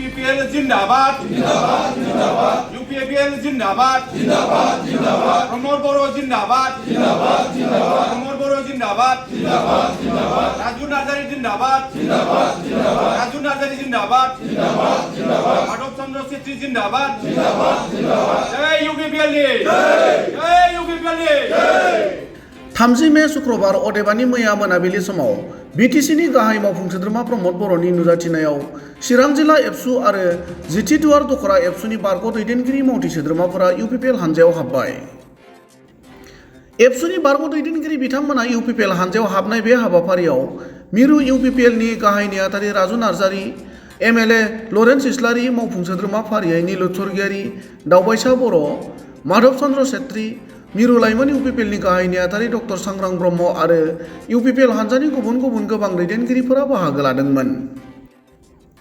UPPL जिंदाबाद जिंदाबाद जिंदाबाद UPPL जिंदाबाद जिंदाबाद जिंदाबाद प्रमोद बर' जिंदाबाद जिंदाबाद जिंदाबाद प्रमोद बर' जिंदाबाद जिंदाबाद जिंदाबाद राजु नार्जारी जिंदाबाद जिंदाबाद जिंदाबाद राजु नार्जारी जिंदाबाद जिंदाबाद जिंदाबाद माधव चंद्र सेठी जिंदाबाद जिंदाबाद जिंदाबाद जय UPPL जय UPPL जय 30 मे शुक्रबार अदेबानि मैया मोनाबिलि समाव बिटिसिनि गाहाय मावफुं सोद्रोमा प्रमोद बर'नि नुजाथिनायाव चिरां जिल्ला एबसु आरो जिथि दुवार दखरा एबसुनि बारग' दैदेनगिरि मावथि सोद्रोमाफोरा UPPL हानजायाव हाबबाय। एबसुनि बारग' दैदेनगिरि बिथांमोना UPPL हानजायाव हाबनाय बे हाबाफारियाव मिरु UPPL नि गाहाय नेहाथारि राजु नार्जारी, MLA लरेन्स इस्लारि, मावफुं सोद्रोमा फारियै नीलुत स्वर्गियारि, दावबायसा बर', माधव चंद्र सेत्री, मिरु लाइमोन UPPL नि गाहाय नेहाथारि डक्टर सांग्रां ब्रह्म आरो UPPL हानजानि गुबुन गुबुन गोबां दैदेनगिरिफोरा बाहागो लादोंमोन।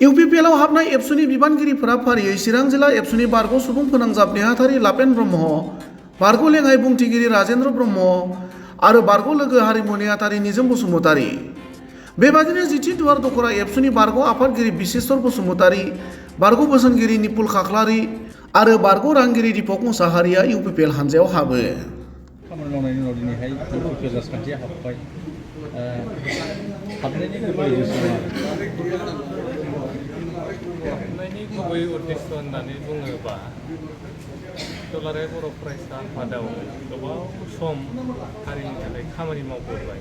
UPPL आव हाबनाय एबसुनि बिबानगिरिफोरा फारियै चिरां जिल्ला एबसुनि बारग' सुबुं फोनांजाब नेहाथारि लापेन ब्रह्म, बारग' लेङाइ बुंथिगिरि राजेन्द्र ब्रह्म आरो बारग' लोगो हारिमु नेहाथारि निजोम बसुमतारी। बेबादिनो जिथि दुवार दखरा एबसुनि बारग' आफादगिरि बिसेश्वर बसुमतारी, बारग' बोसोनगिरि निपुल खाख्लारि आरो बारग' रांगिरि दीपक मुसाहारिया UPPL हानजायाव हाबो। खामानि मावनायनि उनाव दिनैहाय UPPL राजखान्थिया हाबबाय। हाबनायनि गुबै उद्देश्य होननानै बुङोबा दुलाराय बर' फरायसा आफादाव गोबाव सम हारिनि थाखाय खामानि मावबोबाय।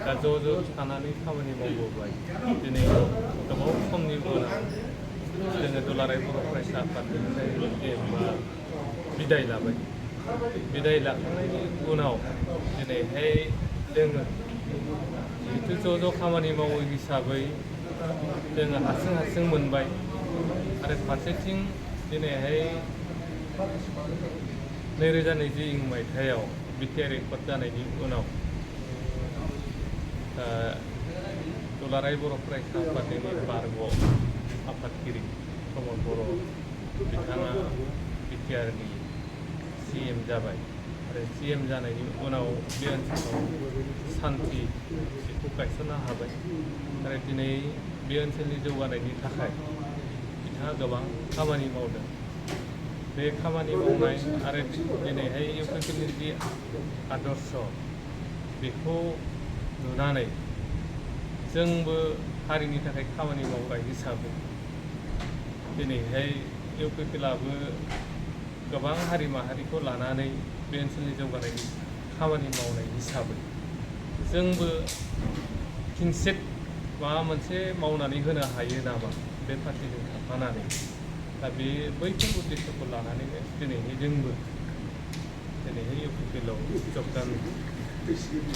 दा ज' थानानै खामानि मावबोबाय। दिनै गोबाव समनि उनाव जोङो दुलाराय बर' फरायसा आफादनिफ्राय बिदाय लाबाय। बिदाय लाखांनायनि उनाव दिनैहाय जोङो जिहेथु ज' खामानि मावो हिसाबै जोङो हारसिं मोनबाय आरो फारसेथिं दिनैहाय 2020 मायथाइयाव बिटिआर एकर्ड जानायनि उनाव दुलाराय बर' फरायसा आफादनि बारग' आफादगिरि प्रमोद बर' बिथाङा बिटिआरनि CM जाबाय आरो CM जानायनि उनाव बे ओनसोलाव सान्थि बेखौ गायसननो हाबाय आरो दिनै बे ओनसोलनि जौगानायनि थाखाय बिथाङा गोबां खामानि मावदों। बे खामानि मावनाय आरो दिनैहाय UPPLनि जि आदर्श बेखौ नुनानै जोंबो हारिनि थाखाय खामानि मावग्रा हिसाबै दिनैहाय UPPLआबो गोबां हारि माहारिखौ लानानै बे ओनसोलनि जौगानायनि खामानि मावनाय हिसाबै जोंबो खिनसेट माबा मोनसे मावनानै होनो हायो नामा बे पार्टिजों थाफानानै। दा बे बैफोर उद्देश्यखौ लानानैनो दिनैहाय जोंबो UPPLआव जगदान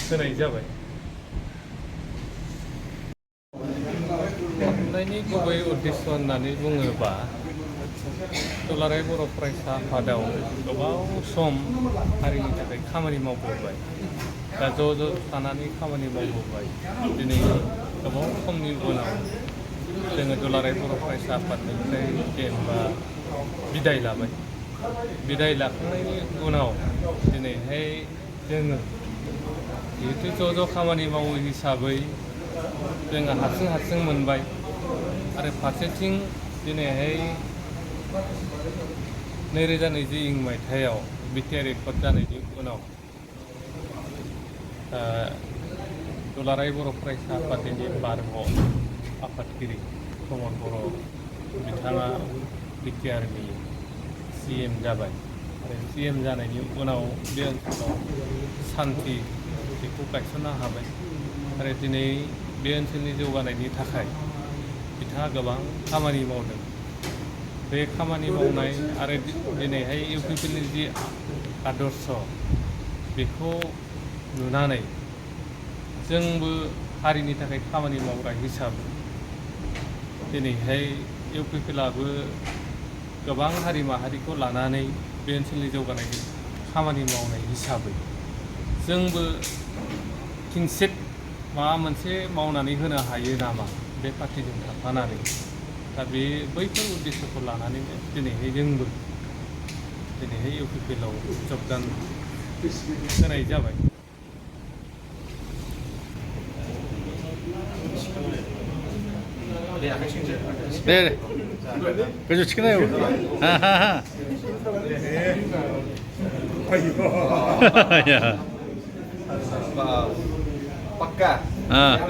होनाय जाबाय। हाबनायनि गुबै उद्देश्य होननानै बुङोबा दुलाराय बर' फरायसा आफादाव गोबाव सम हारिनि थाखाय खामानि मावबोबाय। दा ज' थानानै खामानि मावबोबाय। दिनै गोबाव समनि उनाव जोङो दुलाराय बर' फरायसा आफादनिफ्राय बिदाय लाबाय। बिदाय लाखांनायनि उनाव दिनैहाय जोङो जिहेथु ज' खामानि मावो हिसाबै जोङो हारसिं मोनबाय आरो फारसेथिं दिनैहाय 2020 मायथाइयाव बिटिआर एकर्ड जानायनि उनाव दुलाराय बर' फरायसा आफादनि बारग' आफादगिरि प्रमोद बर' बिथाङा बिटिआरनि CM जाबाय आरो CM जानायनि उनाव बे ओनसोलाव सान्थि बेखौ गायसननो हाबाय आरो दिनै बे ओनसोलनि जौगानायनि थाखाय बिथाङा गोबां खामानि मावदों। बे खामानि मावनाय आरो दिनैहाय UPPLनि जि आदर्श बेखौ नुनानै जोंबो हारिनि थाखाय खामानि मावग्रा हिसाबै दिनैहाय UPPLआबो गोबां हारि माहारिखौ लानानै बे ओनसोलनि जौगानायनि खामानि मावनाय हिसाबै जोंबो खिनसेट माबा मोनसे मावनानै होनो हायो नामा बे पार्टिजों थाफानानै। दा बे बैफोर उद्देश्यखौ लानानैनो दिनैहाय जोंबो UPPLआव जगदान होनाय जाबाय। 네. 그죠 치나요? 하하하. 야. Pakka. 아.